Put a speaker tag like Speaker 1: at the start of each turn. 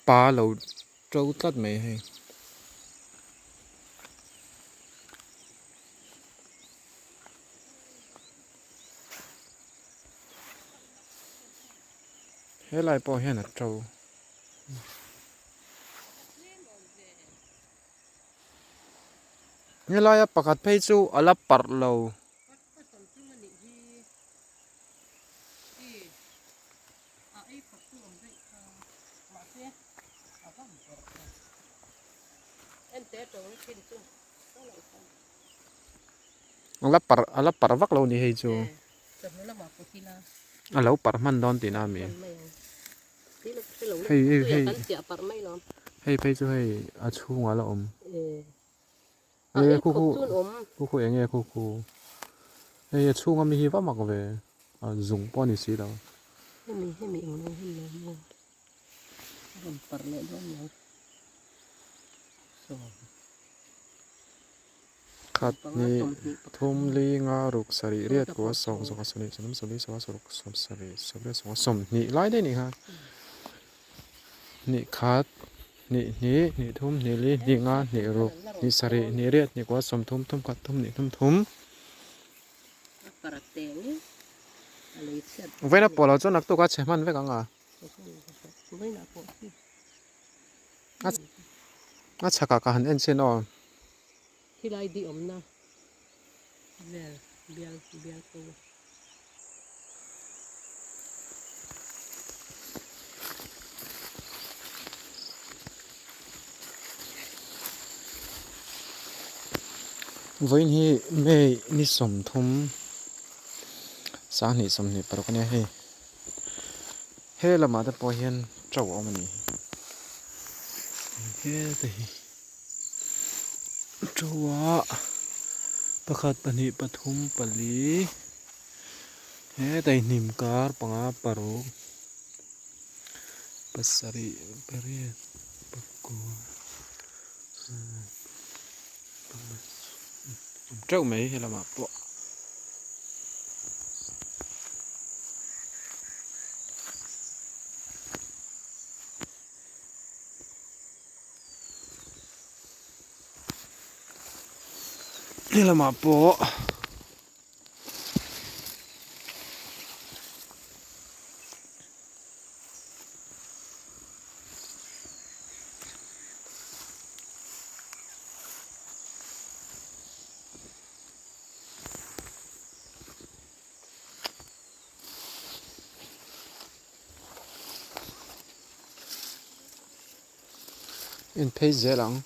Speaker 1: pa lo to tlat mai hei. Helai pawh hian a to. Helaia pakhat phei chu a la parh lo. A la parh a la parh vak lo ni hei chu. A lo parh hman dawn tihna a mi. Hei hei hei hei phei chu hei a chhungah a la awm. Nge khu khu khu khu eng nge khu khu hei a chhunga mi hi va mak ve a zung pawh a ni si lo.
Speaker 2: Hemi hemi eng lo hemi lo maw a rawn parh leh dawn lo sawm.
Speaker 1: Khat hnih thum li nga ruk sarih riat kua sawm sawmkhat sawmhnih sawmthum sawmli sawma sawruk sawmsarih sawmriat sawmnga sawmhnih lai daih a nih kha hnih khat. Hnih hnih, hnih thum, hnih li, hnih nga, hnih ruk, hnih sarih, hnih riat, hnih kua, sawmthum, thum khat, thum hnih, thum thum. Vawiin a pawh lo chuan naktuk a chhe hman vek ang a. A chhakah ka han en chin aw.
Speaker 2: Khilai di awmna vel bial bial ko.
Speaker 1: Vawiin hi May ni sawmthum sanghnih sawmhnih paruk a nia hei he lamah te pawh hian to a awm a ni he te hi. Ṭauah pakhat pahnih pathum pali hetah hnim kar panga paruk pasarih pariat pakua awm teuh mai helamah pawh. Helamah pawh En phei zel ang.